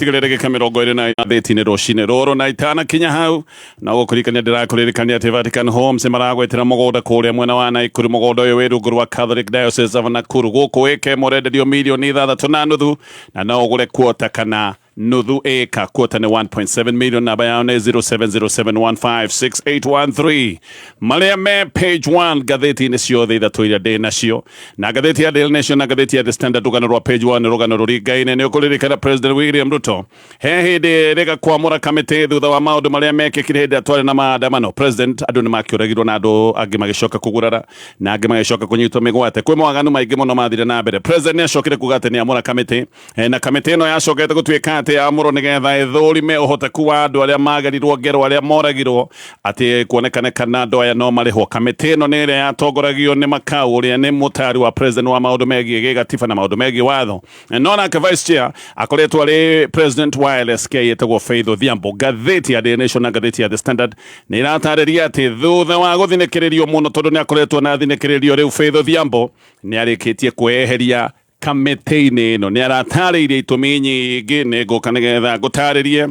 Tigĩrĩra ndagĩka 25 thĩti-inĩ rũcinĩ rũrũ na itanakinya hau no gũkũririkania ndĩrakũririkania atĩ Vatican Homes maragwetera mũgũnda kũrĩa mwena wa Naikuru. Mũgũnda ũyũ wĩ rungu rwa Catholic Diocese of Nakuru gũkũ ĩka ĩmwe ũrenderio mirioni 6.5 na no ũgũre quarter kana nuthu ĩka. Quarter nĩ 1.7 million. Namba yao nĩ 0707156813. Marĩa me page 1 ngathĩti-inĩ ciothe ithatũ iria ndĩ nacio, na ngathĩti ya Daily Nation na ngathĩti ya The Standard, rũgano rwa page 1 nĩ rũgano rũringaine. Nĩ ũkũririkana President William Ruto he hĩndĩ rĩga kwamũra kamĩtĩ thutha wa maũndũ marĩa mekĩkire hĩndĩ ĩrĩa twarĩ na maandamano. President, andũ nĩ makĩũragirwo na andũ angĩ magĩcoka kũgurara na angĩ magĩcoka kũnyitwo mĩgwate. Kwĩ mawaganu maingĩ mũno mathire na mbere. President nĩ acokire kuga atĩ nĩ amũra kamĩtĩ. Na kamĩtĩ ĩno yacokete gũtuĩka atĩ yamũrwo nĩgetha ĩthũrime ũhoteku wa andũ arĩa magerirwo ngero, arĩa moragirwo, atĩ kuonekane kana andũ aya no marĩhwo. Kamĩtĩ ĩno nĩ ĩrĩa yatongoragio nĩ Makau, ũrĩa nĩ mũtari wa president wa maũndũ megiĩ gĩgatiba na maũndũ megiĩ watho, no nake vice chair akoretwo arĩ president wa LSK ĩtagwo Faith Odhiambo. Ngathĩti ya Daily Nation na ngathĩti ya The Standard nĩ iratarĩria atĩ thutha wa gũthinĩkĩrĩrio mũno, tondũ nĩ akoretwo na thinĩkĩrĩrio, rĩu Faith Odhiambo nĩ arĩkĩtie kwĩyeheria kamĩtĩ-inĩ ĩno. Nĩ aratarĩirie itũmi nyingĩ, nĩ ngũka nĩgetha ngũtarĩrie,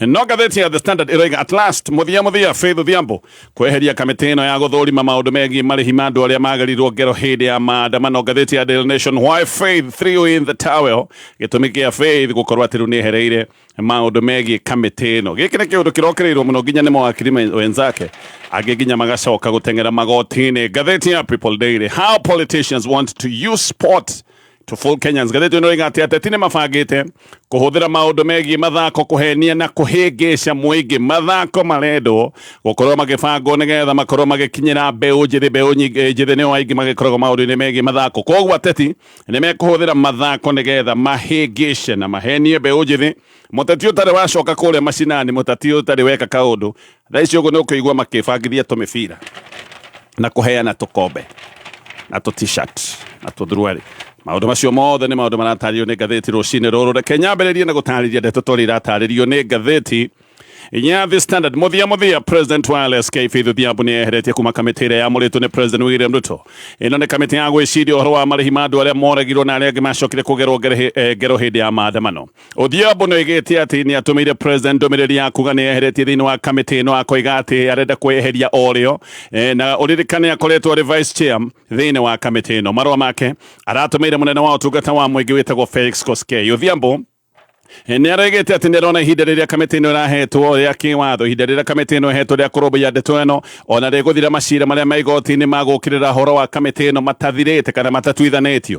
no ngathĩti ya The Standard ĩroiga at last, mũthia mũthia, Faith Odhiambo kweheria kamĩtĩ ĩno ya gũthũrima maũndũ megiĩ marĩhi ma andũ arĩa magerirwo ngero hĩndĩ ya maandamano. Ngathĩti ya Daily Nation, why Faith threw in the towel, gĩtũmi kĩa Faith gũkorwo atĩ rĩu nĩ ehereire maũndũ megiĩ kamĩtĩ ĩno. Gĩkĩ nĩ kĩũndũ kĩrokĩrĩirwo mũno nginya nĩ mawakiri wenzake angĩ, nginya magacoka gũteng'era magoti-inĩ. Ngathĩti ya People Daily, how politicians want to use sport to fool Kenyans. Ngathĩti ĩno ĩroiga atĩ ateti nĩ mabangĩte kũhũthĩra maũndũ megiĩ mathako kũhenia na kũhĩngĩca mũingĩ. Mathako marendwo gũkorwo magĩbangwo nĩgetha makorwo magĩkinyĩra mbeũ njĩthĩ. Mbeũ nyingĩ njĩthĩ nĩo aingĩ magĩkoragwo maũndũ-inĩ megiĩ mathako, koguo ateti nĩ mekũhũthĩra mathako nĩgetha mahĩngĩce na mahenie mbeũ njĩthĩ. Mũteti ũtarĩ wacoka kũrĩa macinani, mũteti ũtarĩ weka kaũndũ, thaa ici ũguo nĩ ũkũigua makĩbangithia tũmĩbira na kũheana tũkombe na tũ T-shirt na tũthuruarĩ. Maũndũ macio mothe nĩ maũndũ maratarĩrio nĩ ngathĩti rũcinĩ rũrũ. Reke nyambĩrĩrie na gũtarĩria ndeto tũrĩa iratarĩrio nĩ ngathĩti ya The Standard. Mũthia mũthia, President wa LSK Faith Odhiambo nĩ eheretie kuma kamĩtĩ ĩrĩa yamũrĩtwo nĩ President William Ruto. Ĩno nĩ kamĩtĩ ya gwĩciria ũhoro wa marĩhi ma andũ arĩa moragirwo na arĩa angĩ macokire kũgerwo ngero hĩndĩ ya maandamano. Odhiambo nĩ oigĩte atĩ nĩ atũmĩire president ndũmĩrĩri ya kuga nĩ eheretie thĩinĩ wa kamĩtĩ ĩno, akoiga atĩ arenda kweheria o rĩo. Na ũririkane akoretwo arĩ vice chair thĩinĩ wa kamĩtĩ ĩno. Marũa make aratũmĩire mũnene wa ũtungata wa mũingĩ wĩtagwo Felix Koskei. Odhiambo nĩ aregete atĩ nĩ arona ihinda rĩrĩa kamĩtĩ ĩno ĩrahetwo rĩa kĩwatho, ihinda rĩrĩa kamĩtĩ ĩno ĩhetwo rĩa kũrũmbũiya ndeto ĩno, ona rĩgũthira macira marĩa ma igoti-inĩ ma gũkĩrĩra ũhoro wa kamĩtĩ ĩno matathirĩte kana matatuithanĩtio.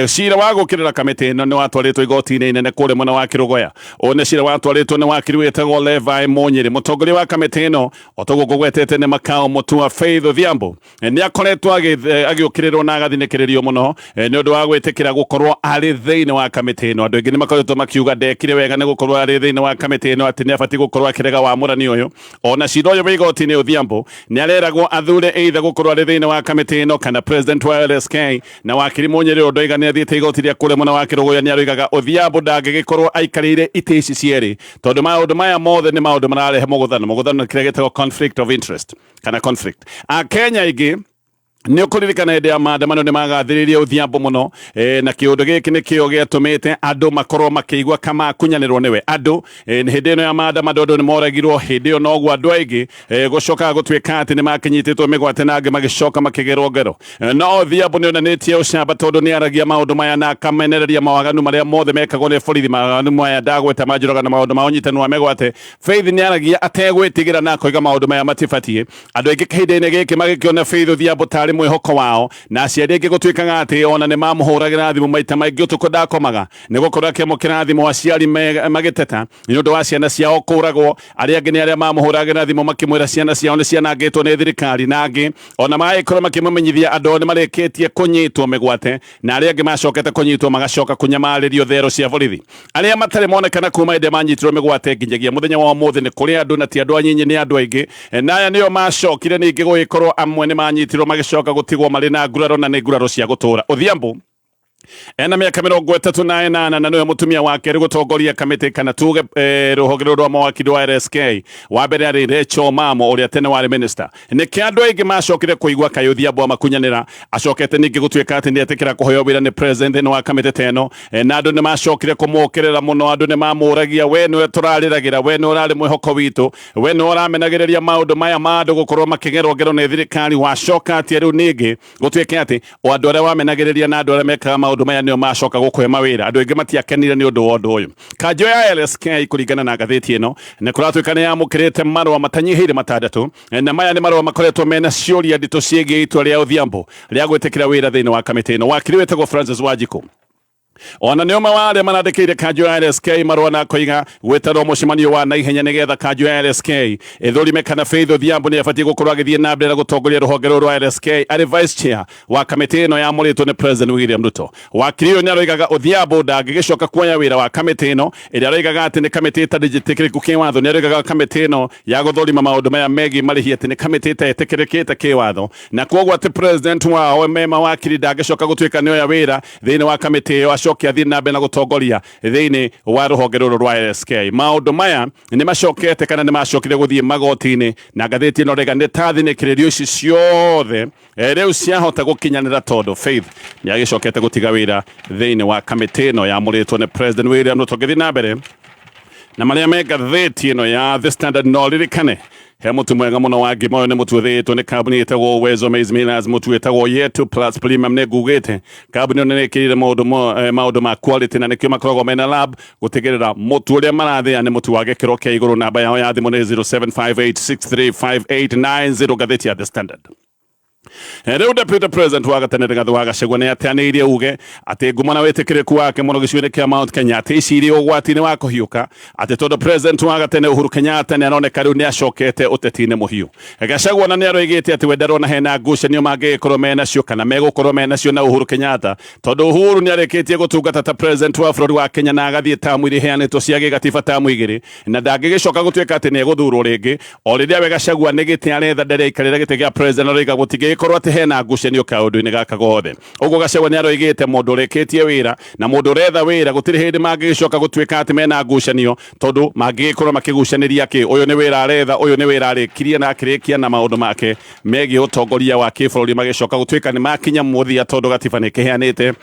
Cira wa gũkĩrĩra kamĩtĩ ĩno nĩ watwarĩtwo igoti-inĩ inene kũrĩa mwena wa Kĩrũgoya. Ũyũ nĩ cira watwarĩtwo nĩ wakiri wĩtagwo Levi Mũnyĩrĩ. Mũtongoria wa kamĩtĩ ĩno, o toguo ngũgwetete, nĩ Makao Mutua. Faith Odhiambo nĩ akoretwo agĩũkĩrĩrwo na agathinĩkĩrĩrio mũno nĩ ũndũ wa gwĩtĩkĩra gũkorwo arĩ thĩinĩ wa kamĩtĩ ĩno. Andũ aingĩ nĩ makoretwo makiuga ndekire wega nĩ gũkorwo arĩ thĩinĩ wa kamĩtĩ ĩno, atĩ nĩ abatiĩ gũkorwo akĩrega wamũrani ũyũ. Ona cira ũyũ wĩ igoti-inĩ, Odhiambo nĩ areragwo athure either gũkorwo arĩ thĩinĩ wa kamĩtĩ ĩno kana president wa LSK. Na wakiri Mũnyĩrĩ ũyũ ndoiga nĩ athiĩte igoti rĩa kũrĩa mwena wa Kĩrũgũya, nĩ aroigaga Odhiambo ndangĩgĩkorwo aikarĩire itĩ ici cierĩ, tondũ maũndũ maya mothe nĩ maũndũ mararehe mũgũthano. Mũgũthano nĩ kĩrĩa gĩtagwo conflict of interest kana conflict. Akenya aingĩ, nĩ ũkũririkana hĩndĩ ya maandamano nĩ magathĩrĩirie Odhiambo mũno, na kĩũndũ gĩkĩ nĩkĩo gĩatũmĩte andũ makorwo makĩigua kama kunyanĩrwo nĩwe. Andũ hĩndĩ ĩno ya maandamano, andũ nĩ moragirwo hĩndĩ ĩyo, noguo andũ aingĩ gũcokaga gũtuĩka atĩ nĩ makĩnyitĩtwo mĩgwate na angĩ magĩcoka makĩgerwo ngero. No Odhiambo nĩ onanĩtie ũcamba, tondũ nĩ aragia maũndũ maya na akamenereria mawaganu marĩa mothe mekagwo nĩ borithi. Mawaganu maya ndagweta manjũraga na maũndũ ma ũnyitani wa mĩgwate. Faith nĩ aragia ategwĩtigĩra na akoiga maũndũ maya matibatiĩ. Andũ aingĩ kahinda-inĩ gĩkĩ magĩkĩona Faith Odhiambo tarĩ mwĩhoko wao, na aciari aingĩ gũtuĩkaga atĩ ona nĩ mamũhũragĩra thimũ maita maingĩ ũtukũ, ndakomaga nĩ gũkorwo akĩamũkĩra thimũ aciari magĩteta nĩ ũndũ wa ciana ciao kũragwo. Arĩa angĩ nĩ arĩa mamũhũragĩra thimũ makĩmwĩra ciana ciao nĩ cianangĩtwo nĩ thirikari, na angĩ ona magĩkorwo makĩmũmenyithia andũ ao nĩ marĩkĩtie kũnyitwo mĩgwate, na arĩa angĩ macokete kũnyitwo magacoka kũnyamarĩrio thero cia borithi. Arĩa matarĩ monekana kuma hĩndĩ manyitirwo mĩgwate nginyagia mũthenya wa ũmũthĩ, nĩ kũrĩ andũ, na ti andũ anyinyi, nĩ andũ aingĩ. Na aya nĩo macokire ningĩ gũgĩkorwo amwe nĩ manyitirwo magĩcoka gũtigwo marĩ na nguraro, na nĩ nguraro cia gũtũra. Odhiambo Ena mĩaka 38 na nĩwe mũtumia wa kerĩ gũtongoria kamĩtĩ kana tuge rũhonge rũrũ rwa mawakiri rwa LSK. Wa mbere arĩ Rachel Mamo ũrĩa tene warĩ minister. Nĩkĩo andũ aingĩ macokire kũigua kaĩ Odhiambo amakunyanĩra acokete ningĩ gũtuĩka atĩ nĩetĩkĩra kũheo wĩra nĩ president thĩinĩ wa kamĩtĩ ta ĩno. Na andũ nĩmacokire kũmũkĩrĩra mũno, andũ nĩmamũragia we nĩwe tũrarĩragĩra, we nĩwe ũrarĩ mwĩhoko witũ, we nĩwe ũramenagĩrĩria maũndũ maya ma andũ gũkorwo makĩgerwo ngero nĩ thirikari, wacoka atĩa rĩu ningĩ gũtuĩke atĩ o andũ arĩa wamenagĩrĩria na andũ arĩa mekaga maũndũ maya nĩo macoka gũkũhe mawĩra. Andũ aingĩ matiakenire nĩ ũndũ wa ũndũ ũyũ. Kanjũ ya LSK kũringana na ngathĩti ĩno nĩ kũratuĩka nĩ yamũkĩrĩte marũa matanyihĩire matandatũ, na maya nĩ marũa makoretwo mena ciũria nditũ ciĩgiĩ itua rĩa Odhiambo rĩa gwĩtĩkĩra wĩra thĩinĩ wa kamĩtĩ ĩno. Wakiri wĩtagwo Francis Wanjikũ ona nĩ ũmwe wa arĩa marandĩkĩire kanjũ ya LSK marũa na koiga gwĩtarwo mũcemanio wa naihenya nĩgetha kanjũ ya LSK ĩthũrime kana Faith Odhiambo nĩ abatiĩ gũkorwo agĩthiĩ na mbere na gũtongoria rũhonge rũrũ rwa LSK arĩ vice chair wa kamĩtĩ ĩno yamũrĩtwo nĩ President William Ruto. Wakiri ũyũ nĩ aroigaga Odhiambo ndangĩgĩcoka kuoya wĩra wa kamĩtĩ ĩno ĩrĩa aroigaga atĩ nĩ kamĩtĩ ĩtarĩ njĩtĩkĩrĩku kĩwatho. Nĩ aroigaga kamĩtĩ ĩno ya gũthũrima maũndũ maya megiĩ marĩhi atĩ nĩ kamĩtĩ ĩtetĩkĩrĩkĩte kĩwatho, na kwoguo atĩ president wao me mawakiri ndangĩcoka gũtuĩka nĩoya wĩra thĩinĩ wa kamĩtĩ ĩyo acoke athiĩ na mbere na gũtongoria thĩinĩ wa rũhonge rũrũ rwa LSK. Maũndũ maya nĩ macokete kana nĩ macokire gũthiĩ magoti-inĩ, na ngathĩti ĩno rĩga nĩ ta thinĩkĩrĩrio ici ciothe rĩu ciahota gũkinyanĩra tondũ Faith nĩ agĩcokete gũtiga wĩra thĩinĩ wa kamĩtĩ ĩno yamũrĩtwo nĩ President William Ruto. Ngĩthiĩ na mbere na marĩa me ngathĩti ĩno ya The Standard, no ririkane he mũtu mwega mũno wa ngima. Ũyũ nĩ mũtu ũthĩĩtwo nĩ kambuni ĩtagwo Uwezo Maize Millers, mũtu wĩtagwo Yetu Plus Premium. Nĩ ngugĩte kambuni ĩno nĩ ĩkĩrĩire maũndũ ma quality, na nĩkĩo makoragwo mena lab gũtigĩrĩra mũtu ũrĩa marathĩa nĩ mũtu wa gĩkĩro kĩa igũrũ. Namba yao ya thimũ nĩ 0758635890. Ngathĩti ya The Standard. Rĩu Deputy President wa gatene Rigathi wa Gachagua nĩ ateanĩirie uge atĩ ngumo na wĩtĩkĩrĩku wake mũno gĩcigo-inĩ kĩa Mount Kenya atĩ ici irĩ ũgwati-inĩ wa kũhiũka, atĩ tondũ President wa gatene Uhuru Kenyatta nĩ aroneka rĩu nĩ acokete ũteti-inĩ mũhiũ. Gachagua na nĩ aroigĩte atĩ we ndarona hena ngucanio mangĩgĩkorwo menacio kana megũkorwo menacio na Uhuru Kenyatta, tondũ Uhuru nĩ arĩkĩtie gũtungata ta President wa bũrũri wa Kenya na agathiĩ tamu iria iheanĩtwo cia gĩgatiba tamu 2, na ndangĩgĩcoka gũtuĩka atĩ nĩ egũthurwo rĩngĩ. O rĩrĩa we Gachagua nĩ gĩtĩ aretha, ndarĩ aikarĩra gĩtĩ gĩa president, aroiga gũtingĩgĩkorwo atĩ hena ngucanio kaũndũ-inĩ gaka gothe. Ũguo Gachagua nĩ aroigĩte mũndũ ũrĩkĩtie wĩra na mũndũ ũretha wĩra gũtirĩ hĩndĩ mangĩgĩcoka gũtuĩka atĩ mena ngucanio, tondũ mangĩgĩkorwo makĩgucanĩria kĩ? Ũyũ nĩ wĩra aretha, ũyũ nĩ wĩra arĩkirie na akĩrĩkia na maũndũ make megiĩ ũtongoria wa kĩbũrũri magĩcoka gũtuĩka nĩ makinya mũthia, tondũ gatiba nĩ kĩheanĩte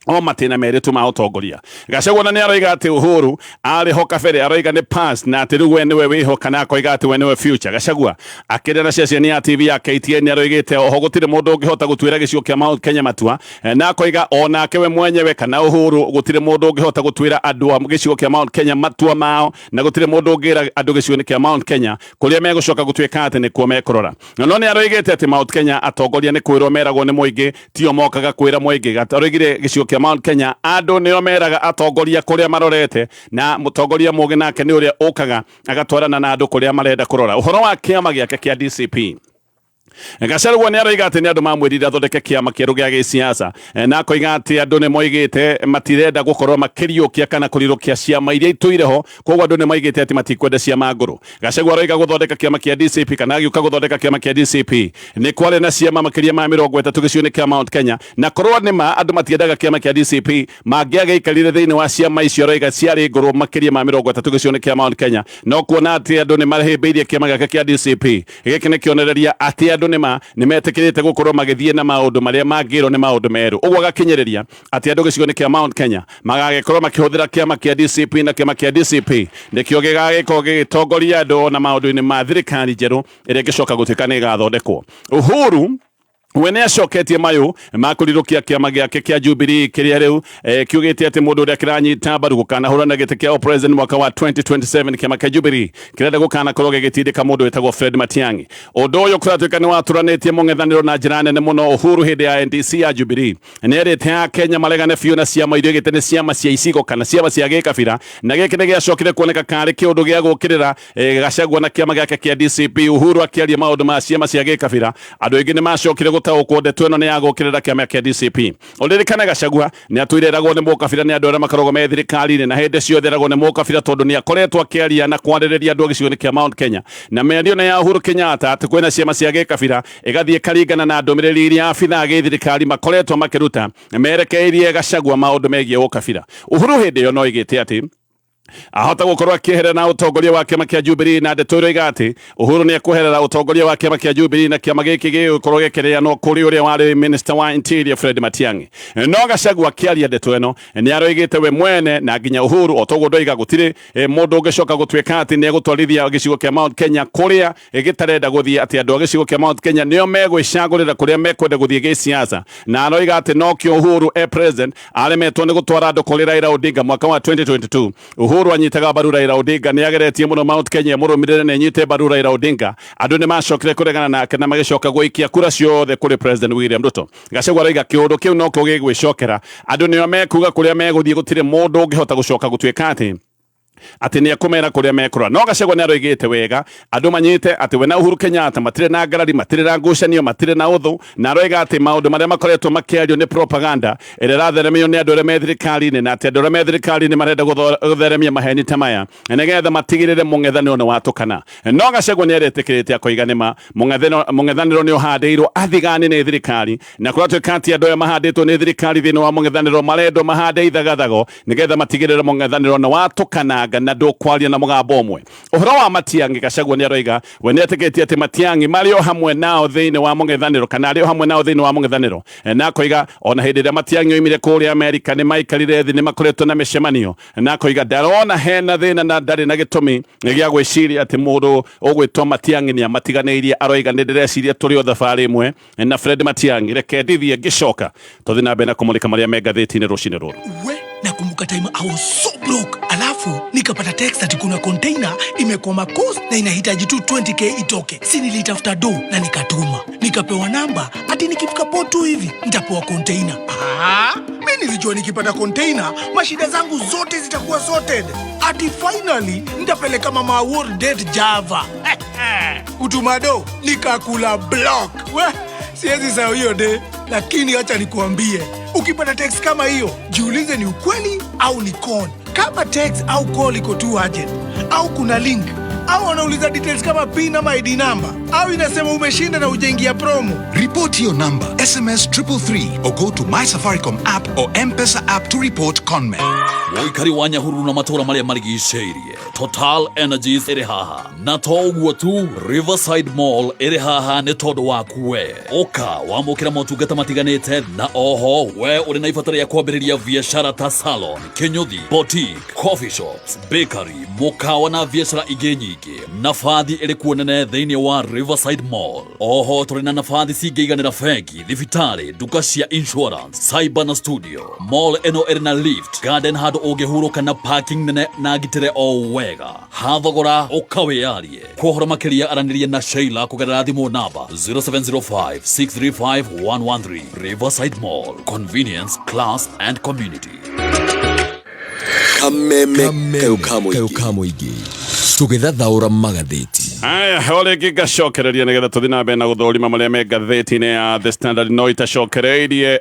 o matĩna merĩ tu ma ũtongoria. Gachagua na nĩ aroiga atĩ Uhuru arĩ ho kabere, aroiga nĩ past na atĩ rĩu we nĩwe wĩho, kana akoiga atĩ we nĩwe future. Gachagua akĩrĩa na ceceni ya TV ya KTN nĩ aroigĩte oho gũtirĩ mũndũ ũngĩhota gũtuĩra gĩcigo kĩa Mount Kenya matua, na akoiga onake we mwenyewe kana Uhuru gũtirĩ mũndũ ũngĩhota gũtuĩra andũ a gĩcigo kĩa Mount Kenya matua mao, na gũtirĩ mũndũ ũngĩra andũ gĩcigo-inĩ kĩa Mount Kenya kũrĩa megũcoka gũtuĩka atĩ nĩkuo mekũrora. No nĩ aroigĩte atĩ Mount Kenya atongoria nĩ kwĩrwo meragwo nĩ mũingĩ, tio mokaga kwĩra mũingĩ. Aroigire gĩcigo kĩa Mount Kenya andũ nĩo meraga atongoria kũrĩa marorete, na mũtongoria mũgĩ nake nĩ ũrĩa ũkaga agatwarana na andũ kũrĩa marenda kũrora. Ũhoro wa kĩama gĩake kĩa DCP, Gachagua nĩ aroiga atĩ nĩ andũ mamwĩrire athondeke kĩama kĩerũ gĩa gĩsiasa, na akoiga atĩ andũ nĩ moigĩte matirenda gũkorwo makĩriũkia kana kũrirũkia ciama iria itũire ho, koguo andũ nĩ moigĩte atĩ matikwenda ciama ngũrũ. Gachagua aroiga gũthondeka kĩama kĩa DCP kana agĩũka gũthondeka kĩama kĩa DCP nĩ kwarĩ na ciama makĩria ma 30 gĩcigo-inĩ kĩa Mount Kenya, na korwo nĩ ma andũ matiendaga kĩama kĩa DCP mangĩagĩikarire thĩinĩ wa ciama icio aroiga ciarĩ ngũrũ makĩria ma 30 gĩcigo-inĩ kĩa Mount Kenya. No kuona atĩ andũ nĩ mahĩmbĩirie kĩama gĩake kĩa DCP, gĩkĩ nĩ kĩonereria atĩ andũ nĩ ma nĩ metĩkĩrĩte gũkorwo magĩthiĩ na maũndũ marĩa mangĩrwo nĩ maũndũ merũ. Ũguo agakinyĩrĩria atĩ andũ gĩcigo-inĩ kĩa Mount Kenya magagĩkorwo makĩhũthĩra kĩama kĩa DCP, na kĩama kĩa DCP nĩkĩo gĩgagĩkorwo gĩgĩtongoria andũ na maũndũ-inĩ ma thirikari njerũ ĩrĩa ĩngĩcoka gũtuĩka nĩ ĩgathondekwo. Uhuru we nĩ acoketie mayũ ma kũrirũkia kĩama gĩake kĩa Jubilee kĩrĩa rĩu kiugĩte atĩ mũndũ ũrĩa kĩranyita mbaru gũkanahũrana gĩtĩ kĩa president mwaka wa 2027, kĩama kĩa Jubilee kĩrenda gũkanakorwo gĩgĩtindĩka mũndũ wĩtagwo Fred Matiang'i. Ũndũ ũyũ kũratuĩka nĩ watũranĩtie mũng'ethanĩro na njĩra nene mũno. Uhuru hĩndĩ ya NDC ya Jubilee nĩ erĩte a Kenya maregane biũ na ciama iria gĩte nĩ ciama cia icigo kana ciama cia gĩkabira, na gĩkĩ nĩ gĩacokire kuoneka karĩ kĩũndũ gĩa gũkĩrĩra Gachagua na kĩama gĩake kĩa DCP. Uhuru akĩaria maũndũ ma ciama cia gĩkabira, andũ aingĩ nĩ macokire Gũtaũkwo ndeto ĩno nĩ ya gũkĩrĩra kĩama kĩa DCP. Ũririkane Gachagua nĩ atũire eragwo nĩ mũkabira nĩ andũ arĩa makoragwo me thirikari-inĩ, na hĩndĩ ciothe eragwo nĩ mũkabira tondũ nĩ akoretwo akĩaria na kwarĩrĩria andũ a gĩcigo-inĩ kĩa Mount Kenya, na mĩario nĩ ya Uhuru Kenyatta atĩ kwĩna ciama cia gĩkabira ĩgathiĩ ĩkaringana na ndũmĩrĩri iria abithaa a gĩthirikari makoretwo makĩruta merekeirie Gachagua maũndũ megiĩ ũkabira. Uhuru hĩndĩ ĩyo no oigĩte atĩ ahota gũkorwo akĩeherera na ũtongoria wa kĩama kĩa Jubilee, na ndeto ĩroiga atĩ Uhuru nĩ ekweherera ũtongoria wa kĩama kĩa Jubilee na kĩama gĩkĩ gĩgũkorwo gĩkĩrĩanwo kũrĩ ũrĩa warĩ minister wa interior Fred Matiang'i. No Gachagua akĩaria ndeto ĩno nĩ aroigĩte we mwene na nginya Uhuru o toguo ndoiga gũtirĩ mũndũ ũngĩcoka gũtuĩka atĩ nĩ egũtwarithia gĩcigo kĩa Mount Kenya kũrĩa gĩtarenda gũthiĩ, atĩ andũ a gĩcigo kĩa Mount Kenya nĩo megwĩcagũrĩra kũrĩa mekwenda gũthiĩ gĩsiasa, na aroiga atĩ nokĩo Uhuru e president aremetwo nĩ gũtwara andũ kũrĩ Raila Odinga mwaka wa 2022. Uhuru anyitaga mbaru Raila Odinga, nĩ ageretie mũno Mount Kenya ĩmũrũmĩrĩre na ĩnyite mbaru Raila Odinga. Andũ nĩ macokire kũregana nake na magĩcoka gũikia kura ciothe kũrĩ President William Ruto. Gachagua aroiga kĩũndũ kĩu nokĩo gĩgwĩcokera, andũ nĩo mekuga kũrĩa megũthiĩ, gũtirĩ mũndũ ũngĩhota gũcoka gũtuĩka atĩ nĩ ekũmera kũrĩa mekũrora. No Gachagua nĩ aroigĩte wega andũ manyite atĩ we na Uhuru Kenyatta matirĩ na ngarari, matirĩ na ngucanio, matirĩ na ũthũ, na aroiga atĩ maũndũ marĩa makoretwo makĩario nĩ propaganda ĩrĩa ĩratheremio nĩ andũ arĩa me thirikari-inĩ, na atĩ andũ arĩa me thirikari-inĩ marenda gũtheremia maheni ta maya nĩgetha matigĩrĩre mũng'ethanĩro nĩ watũkana. No Gachagua nĩ aretĩkĩrĩte akoiga nĩma mũng'ethanĩro nĩ ũhandĩirwo athigani nĩ thirikari, na kũratuĩka atĩ andũ aya mahandĩtwo nĩ thirikari thĩinĩ wa mũng'ethanĩro marendwo mahande ithagathago nĩgetha matigĩrĩre mũng'ethanĩro nĩ watũkananga na ndũkwaria na mũgambo ũmwe. Ũhoro wa Matiang'i, Gachagua nĩ aroiga we nĩ etĩkĩtie atĩ Matiang'i marĩ o hamwe nao thĩinĩ wa mũng'ethanĩro, kana arĩ o hamwe nao thĩinĩ wa mũng'ethanĩro, na akoiga ona hĩndĩ ĩrĩa Matiang'i oimire kũrĩa Amerika nĩ maikarire thĩ, nĩ makoretwo na mĩcemanio, na akoiga ndarona hena thĩna na ndarĩ na gĩtũmi gĩa gwĩciria atĩ mũndũ ũgwĩtwo Matiang'i nĩ amatiganĩirie. Aroiga nĩ ndĩreciria tũrĩ o thabarĩ ĩmwe na Fred Matiang'i. Reke ndithie ngĩcoka tũthiĩ na mbere na kũmũrĩka marĩa me ngathĩti-inĩ rũcinĩ rũrũ. We, nakumbuka time I was so broke, alafu nikapata text ati kuna container imekwama coast na inahitaji tu 20K itoke. Si nilitafuta do na nikatuma, nikapewa namba ati nikifika port tu hivi nitapewa container. Ah, mi nilijua nikipata container mashida zangu zote zitakuwa sorted, ati finally nitapeleka mama world date Java. Utumado nikakula block. We, siwezi sahau hiyo day, lakini acha nikuambie, ukipata text kama hiyo jiulize ni ukweli au ni con. Kama text au call iko too urgent au kuna link au wanauliza details kama PIN ama ID number au inasema umeshinda na ujaingia promo. Report your number, SMS 333 or go to My Safaricom app or M-Pesa app to report conmen. Mũikari wa Nyahururu na matũra marĩa marigicĩirie, Total Energies ĩrĩ haha, na to ũguo tu, Riverside Mall ĩrĩ haha nĩ tondũ waku we. Ũka wamũkĩra motungata matiganĩte, na oho we ũrĩ na ibata rĩa kwambĩrĩria biacara ta salon, kĩnyũthi, boutique, coffee shops, bakery, mũkawa na biacara ingĩ nyingĩ. Nabathi ĩrĩ kuo nene thĩinĩ wa Riverside Mall. Oho tũrĩ na nabathi cingĩiganĩra bengi, thibitarĩ, nduka cia insurance, cyber na studio. Mall ĩno ĩrĩ na lift, garden handũ ũngĩhurũka na parking nene na ngitĩre o wega. Ha thogora ũkawĩyarie. Kwa ũhoro makĩria aranĩria na Sheila kũgerera thimũ namba 0705 635 113. Riverside Mall, convenience, class and community. Kameme kayo ka mũingĩ tũgĩthathaũra magathĩti. Aya, o rĩngĩ ngacokereria nĩgetha tũthiĩ na mbere na gũthũrima marĩa me ngathĩti-inĩ ya The Standard. No itacokereirie,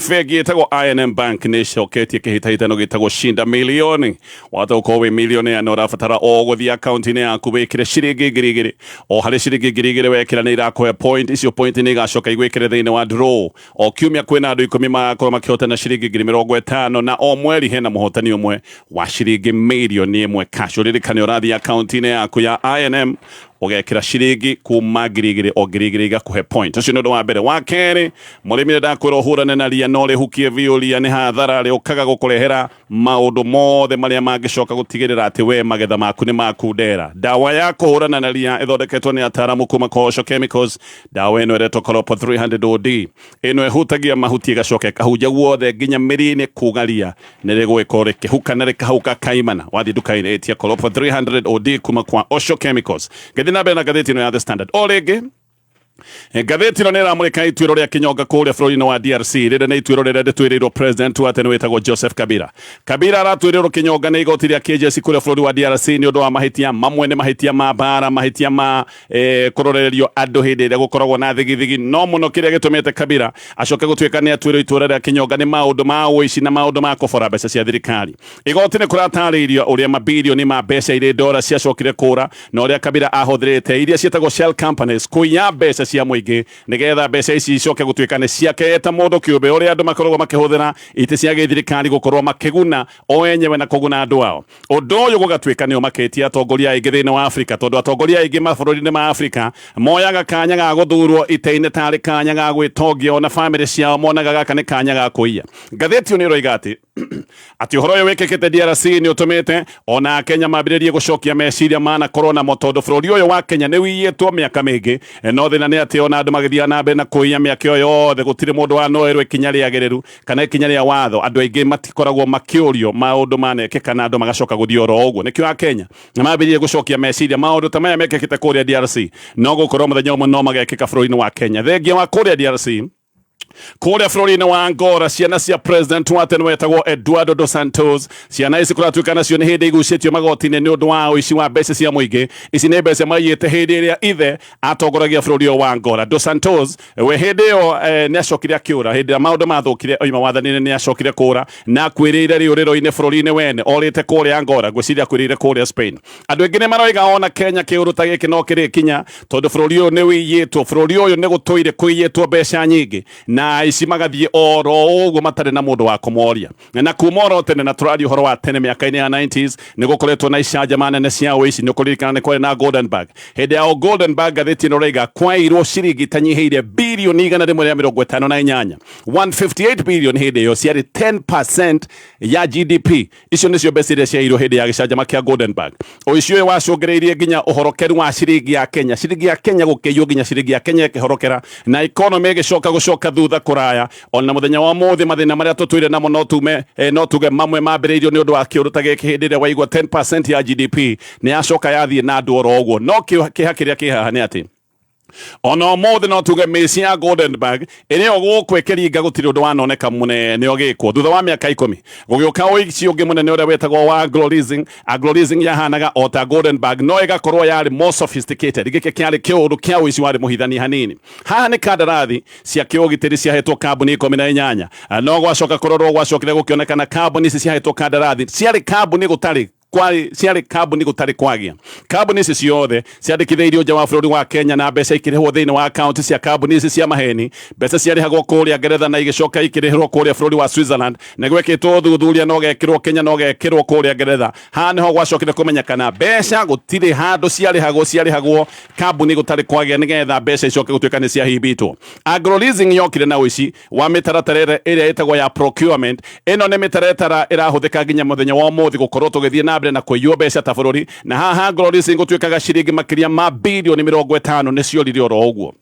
bengi ĩtagwo I&M Bank nĩ ĩcoketie kĩhĩtahĩtano gĩtagwo Shinda Milioni. Wahota gũkorwo wĩ millionaire na ũrabatara o gũthiĩ akaunti-inĩ yaku wĩkĩre ciringi 2,000. O harĩ ciringi 2,000 wekĩra nĩ irakũhe point. Icio point nĩ igacoka igwĩkĩre thĩinĩ wa draw. O kiumia kwĩna andũ 10 magakorwo makĩhotana ciringi 50,000, na o mweri hena mũhotani ũmwe wa ciringi 1,000,000 cash. Ũririkane ũrathiĩ akaunti-inĩ yaku ya I&M ũgekĩra ciringi kuma 2,000, o 2,000 igakũhe point. Ũcio nĩ ũndũ wa mbere. Wa kerĩ, mũrĩmi nĩ ndakwĩra ũhũrane na ria, no rĩhukie biũ. Ria nĩ hathara, rĩũkaga gũkũrehera maũndũ mothe marĩa mangĩcoka gũtigĩrĩra atĩ we magetha maku nĩ makundera. Ndawa ya kũhũrana na ria ĩthondeketwo nĩ ataaramu kuma Kosho Chemicals. Ndawa ĩno ĩretwo Koropo 300 OD. Ĩno ĩhutagia mahuti ĩgacoka ĩkahunja guothe nginya mĩri-inĩ, kuga ria nĩ rĩgũgĩkorwo rĩkĩhuka na rĩkahuka kaimana. Wathiĩ nduka-inĩ ĩtia Koropo 300 OD kuma kwa Osho Chemicals. Ngĩthiĩ na mbere na ngathĩti ĩno ya The Standard o rĩngĩ. Ngathĩti ĩno nĩ ĩramũrĩka ituĩro rĩa kĩnyonga kũrĩa bũrũri-inĩ wa DRC. Rĩrĩ nĩ ituĩro rĩrĩa rĩtuĩrĩirwo president wa tene wĩtagwo Joseph Kabila. Kabila aratuĩrĩirwo kĩnyonga nĩ igoti rĩa kĩjeshi kũrĩa bũrũri wa DRC nĩ ũndũ wa mahĩtia mamwe, nĩ mahĩtia ma mbara, mahĩtia ma kũrorererio andũ hĩndĩ ĩrĩa gũkoragwo na thigithigi. No mũno kĩrĩa gĩtũmĩte Kabila acoke gũtuĩka nĩ atuĩrwo itũra rĩa kĩnyonga nĩ maũndũ ma ũici na maũndũ ma kũbora mbeca cia thirikari. Igoti nĩ kũratarĩirio ũrĩa mabirioni ma mbeca irĩ ndora ciacokire kũra na ũrĩa Kabila ahũthĩrĩte iria ciĩtagwo shell companies kũiya mbeca cia mũingĩ nĩgetha mbeca ici icoke gũtuĩka nĩ ciake ta mũndũ kĩũmbe, ũrĩa andũ makoragwo makĩhũthĩra itĩ cia gĩthirikari gũkorwo makĩguna o enyewe na kũguna andũ ao. Ũndũ ũyũ gũgatuĩka nĩ ũmakĩtie atongoria aingĩ thĩinĩ wa Afrika, tondũ atongoria aingĩ mabũrũri-inĩ ma Afrika moyaga kanya ga gũthurwo itĩ-inĩ tarĩ kanya ga gwĩtongia, ona bamĩrĩ ciao monaga gaka nĩ kanya ga kũiya. Ngathĩti ĩyo nĩ ĩroiga atĩ ũhoro ũyũ wĩkĩkĩte DRC nĩ ũtũmĩte ona Kenya mambĩrĩrie gũcokia meciria manakorwo namo, tondũ bũrũri ũyũ wa Kenya nĩ wiyĩtwo mĩaka mĩingĩ. No thĩna nĩ atĩ ona andũ magĩthiaga na mbere na kũiya mĩaka ĩyo yothe, gũtirĩ mũndũ wanoerwo ikinya rĩagĩrĩru kana ikinya rĩa watho. Andũ aingĩ matikoragwo makĩũrio maũndũ manekĩka na andũ magacoka gũthiĩ oro ũguo. Nĩkĩo Akenya mambĩrĩrie gũcokia meciria maũndũ ta maya mekĩkĩte kũrĩa DRC no gũkorwo mũthenya ũmwe no magekĩka bũrũri-inĩ wa Kenya. Thengia wa kũrĩa DRC, kũrĩa bũrũri-inĩ wa Angola, ciana cia president wa tene wetagwo Eduardo dos Santos, ciana ici kũratuĩka nacio nĩ hĩndĩ igucĩtio magoti-inĩ nĩ ũndũ wa ũici wa mbeca cia mũingĩ. Ici nĩ mbeca maiyĩte hĩndĩ ĩrĩa ithe atongoragia bũrũri ũyũ wa Angola. Dos Santos we hĩndĩ ĩyo nĩ acokire akĩũra hĩndĩ ĩrĩa maũndũ mathũkire, oima wathani-inĩ nĩ acokire kũra na akuĩrĩire rĩũrĩro-inĩ bũrũri-inĩ wene, orĩte kũrĩa Angola, ngwĩciria akuĩrĩire kũrĩa Spain. Andũ aingĩ nĩ maroiga ona Kenya kĩũndũ ta gĩkĩ no kĩrĩkinya, tondũ bũrũri ũyũ nĩ wĩiyĩtwo, bũrũri ũyũ nĩ gũtũire kũiyĩtwo mbeca nyingĩ na aici magathiĩ oro ũguo matarĩ na mũndũ wa kũmoria. Na kuma oro tene, na tũraria ũhoro wa tene mĩaka-inĩ ya 90s, nĩ gũkoretwo na icanjama nene cia ũici. Nĩ ũkũririkana nĩ kwarĩ na Goldenberg. Hĩndĩ ya Goldenberg, ngathĩti ĩno ĩroiga kwairwo ciringi itanyihĩire birioni 158, 158 billion. Hĩndĩ ĩyo ciarĩ 10% ya GDP. Icio nĩcio mbeca iria ciairwo hĩndĩ ya gĩcanjama kĩa Goldenberg. Ũici ũyũ wacũngĩrĩirie nginya ũhorokeru wa ciringi ya Kenya, ciringi ya Kenya gũkĩiywo nginya ciringi ya Kenya ĩkĩhorokera na economy ĩgĩcoka gũcoka thutha kũraya. Ona mũthenya wa ũmũthĩ mathĩna marĩa tũtũire namo no tume no tuge mamwe mambĩrĩirio nĩ ũndũ wa kĩũndũ ta gĩkĩ, hĩndĩ ĩrĩa waigua 10% ya GDP nĩ yacoka yathiĩ na andũ oro ũguo. No kĩeha kĩrĩa kĩ haha nĩ atĩ ona ũmũthĩ no tuge mĩci ya Goldenberg ĩrĩa o gũkũ ĩkĩringa, gũtirĩ ũndũ wanoneka mũnene ũgĩkwo. Thutha wa mĩaka 10 gũgĩũka ũici ũngĩ mũnene ũrĩa wĩtagwo wa Anglo Leasing. Anglo Leasing yahanaga o ta Goldenberg, no ĩgakorwo yarĩ more sophisticated. Gĩkĩ kĩarĩ kĩũndũ kĩa ũici warĩ mũhithani hanini. Haha nĩ kandarathi cia kĩũgitĩri ciahetwo kambuni 18, no gwacoka kũrorwo gwacokire gũkĩonekana kambuni ici ciahetwo kandarathi ciarĩ kambuni gũtarĩ kwarĩ ciarĩ kambuni gũtarĩ kwagĩa. Kambuni ici ciothe ciandĩkithĩirio nja wa bũrũri wa Kenya na mbeca ikĩrĩhwo thĩinĩ wa akaunti cia kambuni ici cia maheni. Mbeca ciarĩhagwo kũrĩa Ngeretha na igĩcoka ikĩrĩhĩrwo kũrĩa bũrũri wa Switzerland, na gwekĩtwo ũthuthuria no gekĩrwo Kenya no gekĩrwo kũrĩa Ngeretha. Haha nĩho gwacokire kũmenyekana mbeca gũtirĩ handũ ciarĩhagwo, ciarĩhagwo kambuni gũtarĩ kwagĩa nĩgetha mbeca icoke gũtuĩka nĩ ciahimbitwo. Anglo Leasing yokire na ũici wa mĩtaratara ĩrĩa ĩtagwo ya procurement. Ĩno nĩ mĩtaratara ĩrahũthĩka nginya mũthenya wa ũmũthĩ gũkorwo tũgĩthiĩ na mbere na kũiywo mbeca ta bũrũri. Na haha Anglo Leasing gũtuĩkaga ciringi makĩria ma birioni 50 nĩ ciorire oro ũguo.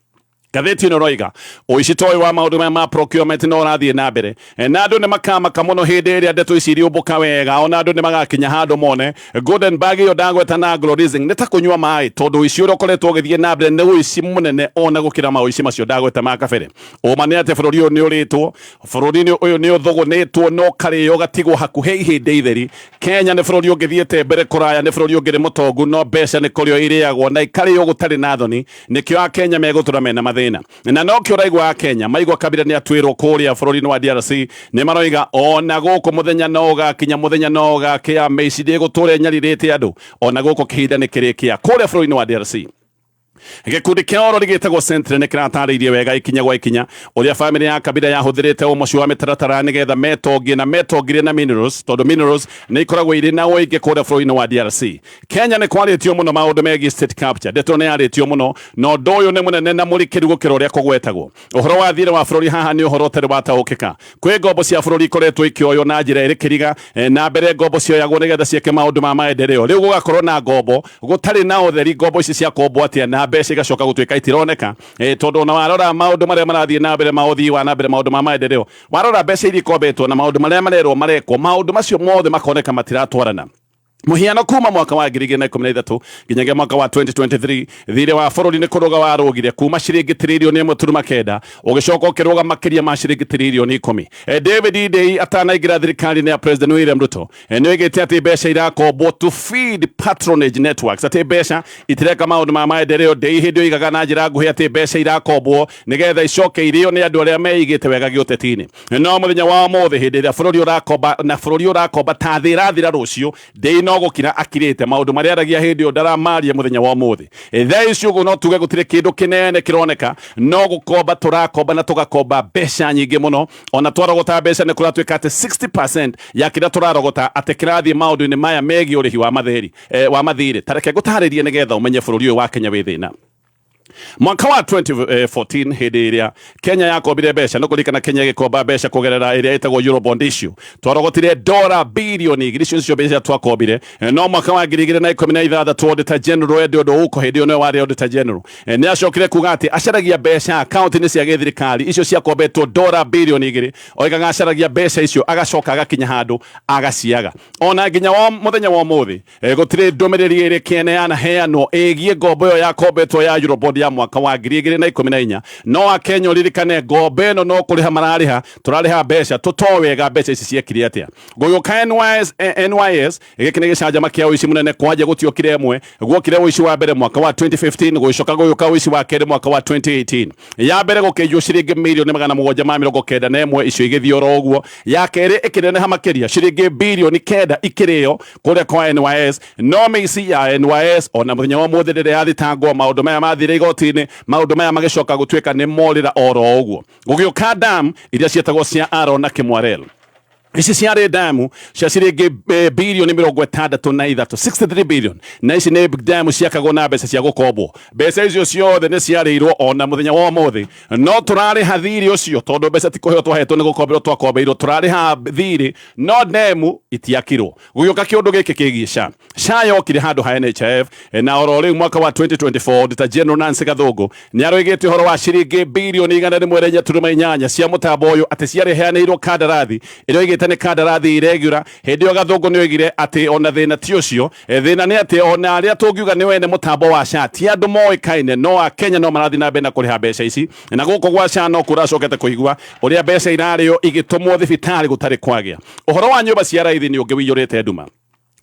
Ngathĩti ĩno ĩroiga ũici ta ũyũ wa maũndũ maya ma procurement no ũrathiĩ na mbere, na andũ nĩ makamaka mũno hĩndĩ ĩrĩa ndeto ici iriũmbũka wega. Ona andũ nĩ magakinya handũ mone Goldenberg ĩyo ndagweta na Anglo Leasing nĩ ta kũnyua maĩ, tondũ ũici ũrĩa ũkoretwo ũgĩthiĩ na mbere nĩ ũici mũnene ona gũkĩra maũici macio ndagweta ma kabere. Ũma nĩ atĩ bũrũri ũyũ nĩ ũrĩtwo, bũrũri ũyũ nĩ ũthũgũnĩtwo na ũkarĩo ũgatigwo hakuhĩ ihĩndĩ itheri. Kenya nĩ bũrũri ũngĩthiĩte mbere kũraya, nĩ bũrũri ũngĩrĩ mũtongu, no mbeca nĩ kũrĩo irĩagwo na ikarĩo gũtarĩ na thoni. Nĩkĩo Akenya megũtũra mena mathĩna, na nokĩo ũraigua Akenya maigua Kabila nĩ atuĩrwo kũrĩa bũrũri-inĩ wa DRC, nĩ maroiga ona gũkũ mũthenya no ũgakinya, mũthenya no ũgakĩa, mĩici ndĩgũtũra ĩnyarirĩte andũ. Ona gũkũ kĩhinda nĩ kĩrĩkĩa kũrĩa bũrũri-inĩ wa DRC. Gĩkundi kĩa orori gĩtagwo Sentry nĩ kĩratarĩirie wega ikinya gwa ikinya ũrĩa bamĩrĩ ya Kabila yahũthĩrĩte ũmoci wa mĩtaratara nĩgetha metongie, na metongirie na minerals, tondũ minerals nĩ ikoragwo irĩ na ũingĩ kũrĩa bũrũri-inĩ wa DRC. Kenya nĩ kwarĩtio mũno maũndũ megiĩ state capture, ndeto nĩ yarĩtio mũno, na ũndũ ũyũ nĩ mũnene na mũrikĩru gũkĩra ũrĩa kũgwetagwo. Ũhoro wa thirĩ wa bũrũri haha nĩ ũhoro ũtarĩ wataũkĩka. Kwĩ ngombo cia bũrũri ikoretwo ikĩoywo na njĩra ĩrĩ kĩriga. Na mbere ngombo cioyagwo nĩgetha ciĩke maũndũ ma maendeleo, rĩu gũgakorwo na ngombo gũtarĩ na ũtheri. Ngombo ici ciakombwo atĩa na mbeca igacoka gũtuĩka itironeka? Tondũ ona warora maũndũ marĩa marathiĩ na mbere ma ũthii wa na mbere, maũndũ ma maendeleo, warora mbeca iria ikombetwo na maũndũ marĩa marerwo marekwo, maũndũ macio mothe makoneka matiratwarana. Muhiano kuma mwaka wa 2013 nginyagia mwaka wa 2023, thirĩ wa bũrũri nĩ kũrũga warũgire kuma ciringi tiririoni 1.9 ũgĩcoka ũkĩrũga makĩria ma ciringi tiririoni 10. David Ndii atanaingĩra thirikari-inĩ ya President William Ruto, nĩ oigĩte atĩ mbeca irakombwo to feed patronage networks, atĩ mbeca itireka maũndũ ma maendeleo. Ndii hĩndĩ oigaga na njĩra nguhĩ atĩ mbeca irakombwo nĩgetha icoke irio nĩ andũ arĩa meigĩte wega gĩũteti-inĩ. No mũthenya wa ũmũthĩ, hĩndĩ ĩrĩa bũrũri ũrakomba na bũrũri ũrakomba ta thĩ ĩrathira rũciũ, Ndii no gũkira akirĩte. Maũndũ marĩa aragia hĩndĩ ĩyo ndaramaria mũthenya wa ũmũthĩ. Thaa ici ũguo no tuge gũtirĩ kĩndũ kĩnene kĩroneka, no gũkomba tũrakomba na tũgakomba mbeca nyingĩ mũno. Ona twarogota mbeca, nĩ kũratuĩka atĩ 60% ya kĩrĩa tũrarogota atĩ kĩrathiĩ maũndũ-inĩ maya megiĩ ũrĩhi wa matheri wa mathirĩ. Tareke ngũtarĩrie nĩgetha ũmenye bũrũri ũyũ wa Kenya wĩ thĩna. Mwaka wa 2014, hĩndĩ ĩrĩa Kenya yakombire mbeca, no kũririkana Kenya ĩgĩkomba mbeca kũgerera ĩrĩa ĩtagwo Eurobond issue, twarogotire dola bilioni 2. Icio nicio mbeca twakombire. No mwaka wa 2016, Auditor General Edward Ouko, hĩndĩ ĩyo nĩwe warĩ Auditor General, nĩ acokire kuga atĩ acaragia mbeca akaunti-inĩ cia gĩthirikari icio ciakombetwo dola bilioni 2. Oigaga acaragia mbeca icio agacoka agakinya handũ agaciaga. Ona nginya wa mũthenya wa ũmũthĩ, gũtirĩ ndũmĩrĩri ĩrĩ kĩene yanaheanwo ĩgiĩ ngombo ĩyo yakombetwo ya Eurobond ya mwaka wa 2014. No akenya ũririkane ngombo ĩno no kũrĩha mararĩha, tũrarĩha mbeca tũtoĩ wega mbeca ici ciekire atĩa. Gũgĩũka NYS, NYS gĩkĩ nĩ gĩcanjama kĩa ũici mũnene. Kwanja gũtiokire ĩmwe, guokire ũici wa mbere mwaka wa 2015, gũgĩcoka gũgĩũka ũici wa kerĩ mwaka wa 2018. Ya mbere gũkĩiywo ciringi mirioni 791, icio igĩthiĩ oro ũguo. Ya kerĩ ĩkĩneneha makĩria, ciringi birioni 9 ikĩrĩo kũrĩa kwa NYS. No mĩici ya NYS ona mũthenya wa ũmũthĩ rĩrĩa yathitangwo, maũndũ maya mathire igoti-inĩ, maũndũ maya magĩcoka gũtuĩka nĩ morĩra oro ũguo. Gũgĩũka dam iria ciĩtagwo cia Aro na Kimwarer. Ici ciarĩ damu cia ciringi birioni 63, 63 billion, na ici nĩ damu ciakagwo na mbeca cia gũkombwo. Mbeca icio ciothe nĩ ciarĩirwo. Ona mũthenya wa ũmũthĩ no tũrarĩha thirĩ ũcio, tondũ mbeca ti kũheo twahetwo, nĩ gũkomberwo twakombeirwo. Tũrarĩha thirĩ no demu itiakirwo. Gũgĩũka kĩũndũ gĩkĩ kĩgiĩ SHA. SHA yokire handũ ha NHIF, na oro rĩu mwaka wa 2024, Auditor General Nancy Gathungu nĩ aroigĩte ũhoro wa ciringi birioni 104.8 cia mũtambo ũyũ atĩ ciarĩheanĩirwo kandarathi ĩrĩa oigĩte nĩ kandarathi irregular. Hĩndĩ ĩyo Gathungu nĩ oigire atĩ ona thĩna ti ũcio, thĩna nĩ atĩ ona arĩa tũngiuga nĩ wene mũtambo wa SHA ti andũ moĩkaine, no akenya no marathiĩ na mbere na kũrĩha mbeca ici. Na gũkũ gwa SHA no kũracokete kũigua ũrĩa mbeca irarĩo igĩtũmwo thibitarĩ gũtarĩ kwagĩa. Ũhoro wa nyũmba cia raithi nĩ ũngĩ wĩiyũrĩte nduma.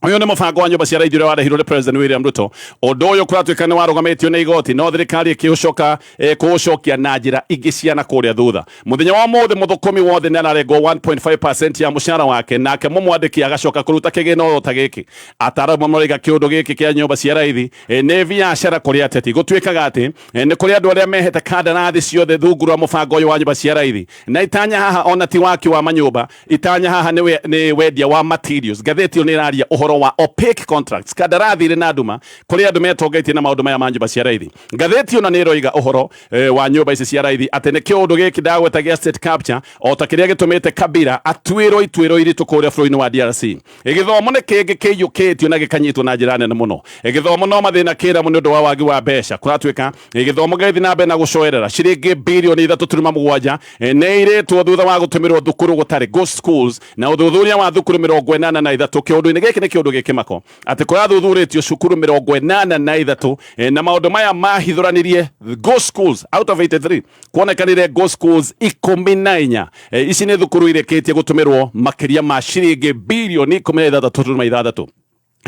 Ũyũ nĩ mũbango wa nyũmba cia raithi ũrĩa warehirwo nĩ President William Ruto. Ũndũ ũyũ kũratuĩka nĩ warũgamĩtio nĩ igoti, no thirikari ĩkĩũcoka kũũcokia na njĩra ingĩ cia na kũrĩa thutha. Mũthenya wa ũmũthĩ mũthũkũmi wothe nĩ ararengwo 1.5% ya mũcara wake, nake mũmwandĩki agacoka kũruta kĩgĩna oro ta gĩkĩ. Ataaramu maroiga kĩũndũ gĩkĩ kĩa nyũmba cia raithi nĩ biacara kũrĩ ateti. Gũtuĩkaga atĩ nĩ kũrĩ andũ arĩa mehete kandarathi ciothe rungu rwa mũbango ũyũ wa nyũmba cia raithi, na itanya haha ona ti waki wa manyũmba, itanya haha nĩ wendia wa materials. Ngathĩti ĩyo nĩ ĩraria ũhoro wa opaque contracts, kandarathi irĩ na nduma kũrĩ andũ metongetie na maũndũ maya ma nyũmba cia raithi. Ngathĩti ĩyo na nĩ ĩroiga ũhoro wa nyũmba ici cia raithi atĩ nĩ kĩũndũ gĩkĩ ndagweta gĩa state capture, o ta kĩrĩa gĩtũmĩte Kabila atuĩrwo ituĩro iritũ kũrĩa bũrũri-inĩ wa DRC. Gĩthomo nĩ kĩngĩ kĩiyũkĩtio na gĩkanyitwo na njĩra nene mũno. Gĩthomo no mathĩna kĩramo nĩ ũndũ wa wagi wa mbeca. Kũratuĩka gĩthomo gĩgĩthiĩ na mbere na gũcoerera, ciringi birioni 3.7 nĩ irĩtwo thutha wa gũtũmĩrwo thukuru gũtarĩ, ghost schools, na ũthuthuria wa thukuru 83. Kĩũndũ-inĩ gĩkĩ nĩ kĩũndũ gĩkĩmako atĩ kũrathuthurĩtio cukuru 83, na maũndũ maya mahithũranirie ghost schools out of 83, kuonekanire ghost schools 14. Ici nĩ thukuru irĩkĩtie gũtũmĩrwo makĩria ma ciringi birioni 16.6.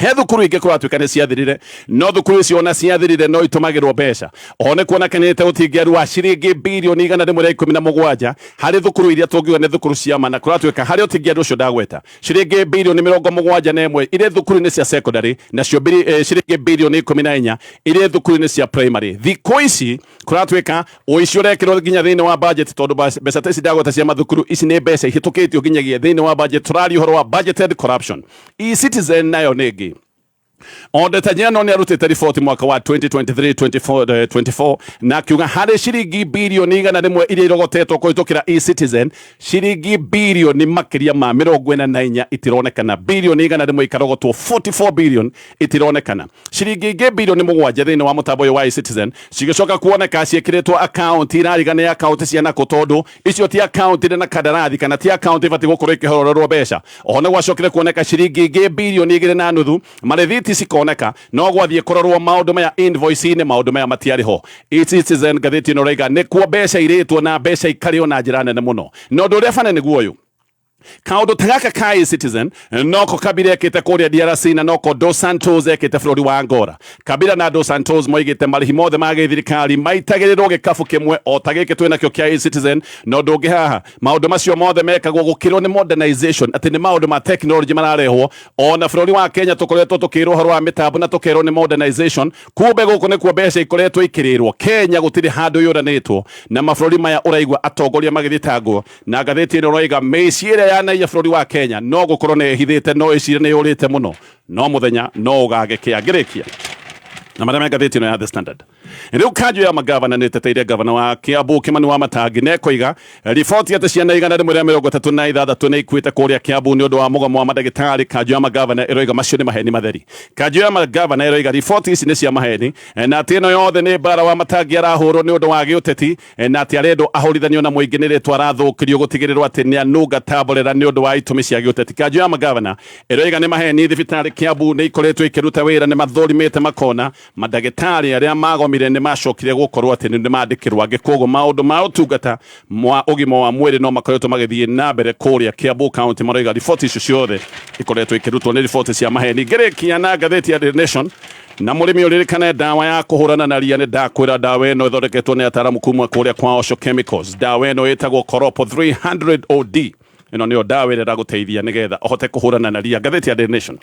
He thukuru ingĩ kũratuĩka nĩ ciathirire, no thukuru icio ona ciathirire no itũmagĩrwo mbeca. Oho nĩ kuonekanĩte ũtingiaru wa ciringi birioni 117 harĩ thukuru iria tũngiuga nĩ thukuru cia ma, na kũratuĩka harĩ ũtingiaru ũcio ndagweta, ciringi birioni 71 irĩ thukuru-inĩ cia secondary, nacio ciringi birioni 14 irĩ thukuru-inĩ cia primary. Thikũ ici kũratuĩka ũici ũrekĩrwo nginya thĩinĩ wa budget, tondũ mbeca ta ici ndagweta cia mathukuru, ici nĩ mbeca ihĩtũkĩtio nginyagia thĩinĩ wa budget. Tũraria ũhoro wa budgeted corruption. E-Citizen nayo nĩ ĩngĩ. Auditor General nĩ arutĩte riboti mwaka wa 2023 24, 24 na akiuga harĩ ciringi birioni 100 iria irogotetwo kũhĩtũkĩra eCitizen, ciringi birioni makĩria ma 44 itironekana, birioni 100 ikarogotwo, 44 billion itironekana, ciringi ingĩ birioni 7 thĩinĩ wa mũtambo ũyũ wa eCitizen cigĩcoka kuoneka ciĩkĩrĩtwo akaunti irarigana akaunti cia nakũ, tondũ icio ti akaunti irĩ na kandarathi kana ti akaunti ibatiĩ gũkorwo ikĩhororerwo mbeca. Oho nĩ gwacokire kuoneka ciringi ingĩ birioni 2.5, marĩthiti cikoneka, no gwathiĩ kũrorwo maũndũ maya invoice-inĩ, maũndũ maya matiarĩ ho. eCitizen, ngathĩti ĩno ĩrauga nĩkuo mbeca irĩtwo na mbeca ikarĩo na njĩra nene mũno. Na ũndũ ũrĩa bane nĩguo ũyũ, kaundu ta gaka ka eCitizen noko Kabila ekite kuria DRC na noko Dos Santos ekite bũrũri wa Angola. Kabila na Dos Santos moigĩte marĩhi mothe ma gĩthirikari maitagĩrĩrwo gĩkabu kĩmwe o ta gĩkĩ twĩ nakĩo kĩa eCitizen. Na ũndũ ũngĩ haha, maũndũ macio mothe mekagwo gũkĩrwo nĩ modernization, atĩ nĩ maũndũ ma technology mararehwo. Ona bũrũri wa Kenya tũkoretwo tũkĩrwo ũhoro wa mĩtambo na tũkerwo nĩ modernization, kumbe gũkũ nĩkuo mbeca ikoretwo ikĩrĩrwo. Kenya gũtirĩ handũ yũranĩtwo na mabũrũri maya ũraigua atongoria magĩthitangwo. Na ngathĩti ĩno ĩroiga mĩciĩ ĩrĩa yanaiya bũrũri wa Kenya no gũkorwo nĩ ĩhithĩte, no ĩcire nĩ yũrĩte mũno, no mũthenya no ũgagĩkĩa. Ngĩrĩkia na marĩa me ngathĩti ĩno ya The Standard, rĩu kanjũ ya magavana nĩ ĩteteire gavana wa Kiambu Kimani wa Matangi na ĩkoiga riboti atĩ ciana 136 nĩ ikuĩte kũrĩa Kiambu nĩ ũndũ wa mũgomo wa mandagĩtarĩ. Kanjũ ya magavana ĩroiga macio nĩ maheni matheri. Kanjũ ya magavana ĩroiga riboti ici nĩ cia maheni, na atĩ ĩno yothe nĩ mbara wa Matangi arahũrwo nĩ ũndũ wa gĩũteti, na atĩ arendwo ahũrithanio na mũingĩ nĩ rĩtwa arathũkĩrio gũtigĩrĩrwo atĩ nĩ anunga tamborera nĩ ũndũ wa itũmi cia gĩũteti. Kanjũ ya magavana ĩroiga nĩ maheni, thibitarĩ Kiambu nĩ ikoretwo ikĩruta wĩra, nĩ mathũrimĩte makona mandagĩtarĩ arĩa magomire nĩ macokire gũkorwo atĩ nĩ mandĩkĩrwo angĩ, koguo maũndũ ma ũtungata mwa ũgima wa mwĩrĩ no makoretwo magĩthiĩ na mbere kũrĩa Kiambu County. Maroiga riboti icio ciothe ikoretwo ikĩrutwo nĩ riboti cia maheni. Ngĩrĩkia na ngathĩti ya The Nation, na mũrĩmi ũririkane ndawa ya kũhũrana na ria, nĩ ndakwĩra ndawa ĩno ĩthondeketwo nĩ ataaramu kuma kũrĩa kwa Osho Chemicals. Ndawa ĩno ĩtagwo Koropo 300 OD. Ĩno nĩyo ndawa ĩrĩa ĩragũteithia nĩgetha ũhote kũhũrana na ria. Ngathĩti ya The Nation,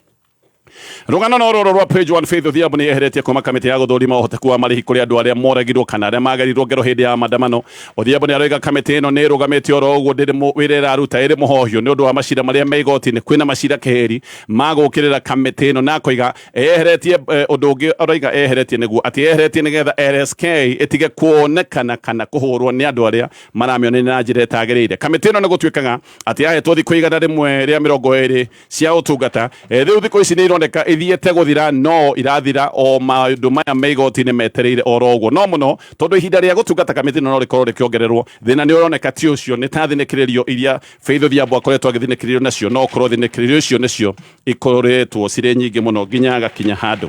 rũgano no rũrũ rwa page 1, Faith Odhiambo nĩ eheretie kuma kamĩtĩ ya gũthũrima ũhoteku wa marĩhi kũrĩ andũ arĩa moragirwo kana arĩa magerirwo ngero hĩndĩ ya maandamano. Odhiambo nĩ aroiga kamĩtĩ ĩno nĩ ĩrũgamĩte oro ũguo, ndĩrĩ wĩra ĩraruta, ĩrĩ mũhohio nĩ ũndũ wa macira marĩa me igoti-inĩ. Kwĩna macira keheri ma gũkĩrĩra kamĩtĩ ĩno, na akoiga eheretie ũndũ ũngĩ aroiga eheretie nĩguo atĩ eheretie nĩgetha LSK ĩtige kuonekana kana kũhũrwo nĩ andũ arĩa maramĩonania na njĩra ĩtagĩrĩire. Kamĩtĩ ĩno nĩ gũtuĩkaga atĩ yahetwo thikũ 120 cia ũtungata. Rĩu thikũ ici nĩ ironeka ithiĩte gũthira, no irathira o maũndũ maya me igoti-inĩ metereire oro ũguo, no mũno tondũ ihinda rĩa gũtungata kamĩtĩ ĩno no rĩkorwo rĩkĩongererwo. Thĩna nĩ ũroneka ti ũcio, nĩ ta thinĩkĩrĩrio iria Faith Odhiambo akoretwo agĩthinĩkĩrĩrio nacio, no ũkorwo thinĩkĩrĩrio icio nĩcio ikoretwo cirĩ nyingĩ mũno nginya agakinya handũ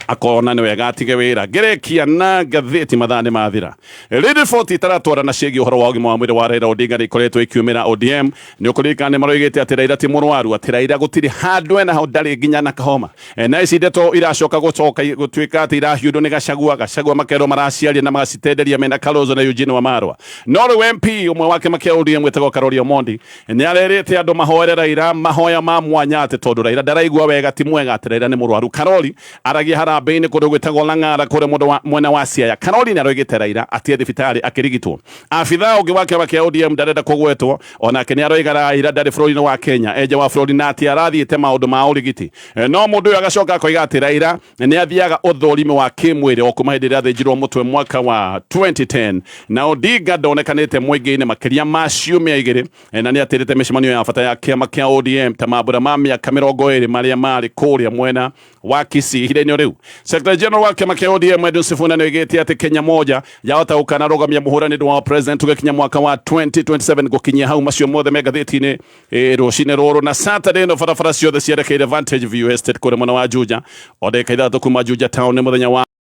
akona nĩ wega atige wĩra. Ngĩrĩkia na ngathĩti, mathaa nĩ mathira, riboti itaratwarana ciĩgiĩ ũhoro wa ũgima wa mwĩrĩ wa Raila Odinga nĩ ikoretwo ikiumĩra. ODM, nĩ ũkũririkana, nĩ maroigĩte atĩ Raila ti mũrwaru, atĩ Raila gũtirĩ handũ ena ho, ndarĩ nginya na kahoma. Na ici ndeto iracoka gũcoka gũtuĩka atĩ irahiũndwo nĩ Gachagua. Gachagua makerwo maraciaria na magacitenderia mena Kalonzo na Eugene Wamalwa. No rĩu MP ũmwe wa kĩama kĩa ODM wĩtagwo Karori Omondi nĩ arerĩte andũ mahoere Raila mahoya ma mwanya, atĩ tondũ Raila ndaraigua wega, ti mwega, atĩ Raila nĩ mũrwaru. Karori aragia harambĩ-inĩ kũndũ gwĩtagwo Lang'ara kũrĩa mũndũ wa mwena wa Siaya. Karori nĩ aroigĩte Raila atie thibitarĩ akĩrigitwo. Abithaa ũngĩ wa kĩama kĩa ODM ndarenda kũgwetwo onake nĩ aroiga Raila ndarĩ bũrũri-inĩ wa Kenya, enja wa bũrũri, na atĩ arathiĩte maũndũ ma ũrigiti. No mũndũ ũyũ agacoka akoiga atĩ Raila nĩ athiaga ũthũrimi wa kĩmwĩrĩ o kuma hĩndĩ ĩrĩa athĩnjirwo mũtwe mwaka wa 2010. Na Odinga ndonekanĩte mũingĩ-inĩ makĩria ma ciumia 2, na nĩ atĩrĩte mĩcemanio ya bata ya kĩama kĩa ODM ta mambura ma mĩaka 20 marĩa marĩ kũrĩa mwena wa Kisii ihinda-inĩ rĩu. Secretary General wa kĩama kĩa ODM Edwin Sifuna nĩ oigĩte atĩ Kenya moja yahota gũkanarũgamia mũhũranĩri wa president tũgĩkinya mwaka wa 2027. Gũkinyia hau, macio mothe me ngathĩti-inĩ rũcinĩ rũrũ. Na Saturday ĩno barabara ciothe cierekeire Vantage View Estate kũrĩa mwena wa Juja, o ndagĩka 6 kuma Juja town, nĩ mũthenya wa